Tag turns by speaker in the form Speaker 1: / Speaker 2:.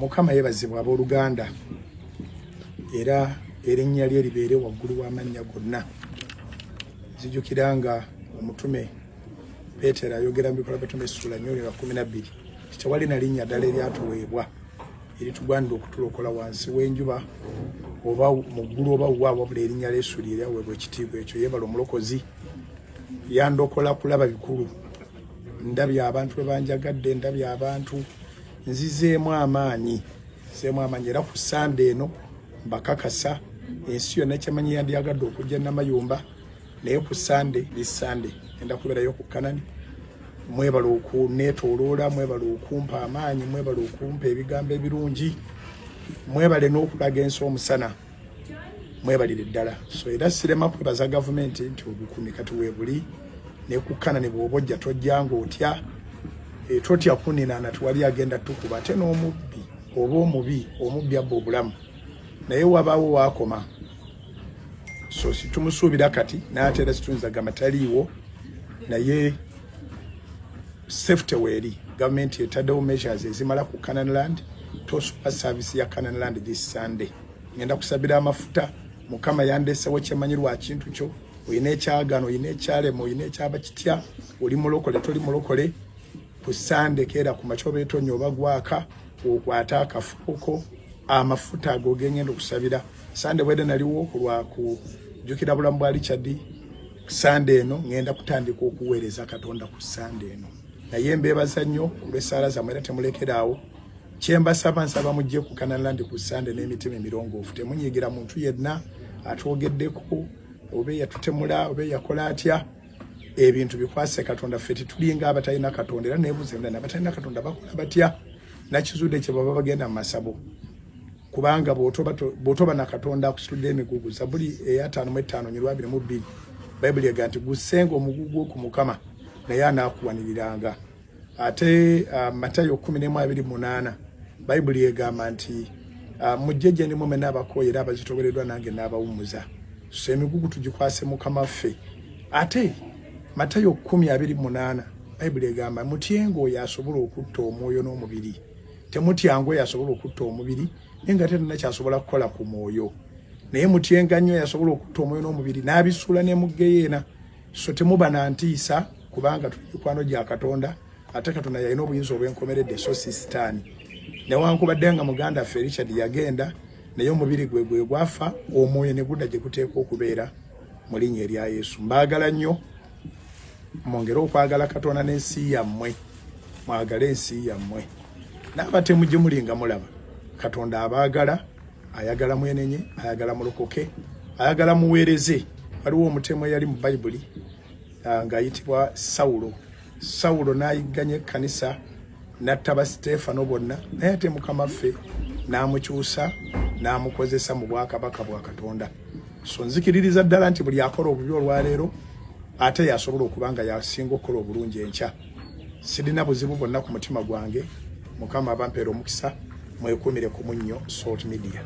Speaker 1: Mukama yebazibwa abooluganda, era erinnya lye libeere waggulu w'amannya gonna. Nzijukira nga omutume Peetero ayogera mu Bikolwa by'Abatume essula nyoyo lwa 12 tewali na linnya ddala eryatuweebwa eritugwanira okutulokola wansi w'enjuba oba mu ggulu oba wa, wabula erinnya Yesu lye lyaweebwa ekitiibwa. Ekyo yeebala omulokozi yandokola kulaba bikulu. Ndabye abantu bwe banjagadde, ndabye abantu, nzizeemu amaanyi, nzizeemu amaanyi. Era ku Sande eno mbakakasa, ensi yonna kyemanyi yandyagadde okujja Namayumba, naye ku Sande, this Sunday, enda kubeerayo ku Kanani. Mwebala okuneetooloola, mwebala okumpa amaanyi, mwebala okumpa ebigambo ebirungi, mwebale n'okulaga ensi omusana, mwebalire ddala. So era sirema kwebaza gavumenti nti obukuumi kati weebuli ne ku Kanani. Bw'oba ojja tojjanga otya, totya kuninaana, tewali agenda tukuba. Ate n'omubbi oba omubi, omubbi abba obulamu, naye wabaawo waakoma. So situmusuubira kati, naye era situyinza gamba taliiwo, naye safety weeri. Gavumenti etaddewo measures ezimala ku Canaan Land. Tosuba service ya Canaan Land this Sunday. Ngenda kusabira amafuta. Mukama yandesewo kyemanyi lwa kintu kyo. Olina ekyagano, olina ekyalema, olina ekyaba kitya, oli mulokole, toli mulokole, ku Sande keera ku makya oba etonya oba gwaka, okwate akafuuko amafuta ago gengenda okusabira. Sande bwedde naliwo kulwa kujjukira bulamu bwa Richard. Sande eno ngenda kutandika okuweereza Katonda ku Sande eno. Naye mbeebaza nnyo olw'essaala zammwe, era temulekeraawo. Kyembasaba, nsaba mujje ku Canaan ku Sande n'emitima emirongoofu. Temunyiigira muntu yenna atwogeddeko oba eyatutemula oba eyakola atya. Ebintu bikwase Katonda. Ffe tetulinga abatalina Katonda. Era nebuuza endala, abatalina Katonda bakola batya? Nakizudde kye baba bagenda mu masabo, kubanga bw'otoba na Katonda akusitudde emigugu. Zabuli eya 55 nyirwa 22, Bayibuli ega nti gusenga omugugu ku Mukama, naye anaakuwaniriranga. Ate Matayo 11:28, Bayibuli egamba nti mujje gye ndi mwenna abakooye era abazitowereddwa, nange n'abawummuza. So emigugu tugikwase Mukama ffe. Ate Matayo 10:28, Bayibuli egamba mutyenga oyo asobola okutta omwoyo n'omubiri. Temutyanga oyo asobola okutta omubiri naye nga terina kyasobola kukola ku mwoyo, naye mutyenga nnyo yasobola okutta omwoyo n'omubiri n'abisuula ne mu ggeyeena. So temuba na ntiisa, kubanga tuli mikwano gya Katonda, ate Katonda yalina obuyinza obwenkomeredde, so si Sitaani. Newankubadde nga muganda ffe Richard yagenda, naye omubiri gwe gwe gwafa, omwoyo ne gudda gye guteekwa okubeera mu linnya erya Yesu. Mbaagala nnyo. Mwongere okwagala Katonda n'ensi yammwe. Mwagale ensi yammwe n'abatemu gye muli nga mulaba Katonda abaagala. Ayagala mwenenye, ayagala mulokoke, ayagala muweereze. Waliwo omutemu eyali mu Bayibuli ng'ayitibwa Sawulo. Sawulo n'ayigganya ekkanisa, n'atta ba Siteefano bonna, naye ate Mukama ffe n'amukyusa n'amukozesa mu bwakabaka bwa Katonda. So nzikiririza ddala nti buli akola obubi olwaleero, ate yasobola okuba nga yasinga okukola obulungi enkya. Sirina buzibu bwonna ku mutima gwange. Mukama abampeera omukisa. Mwekuumire ku Munnyo Salt Media.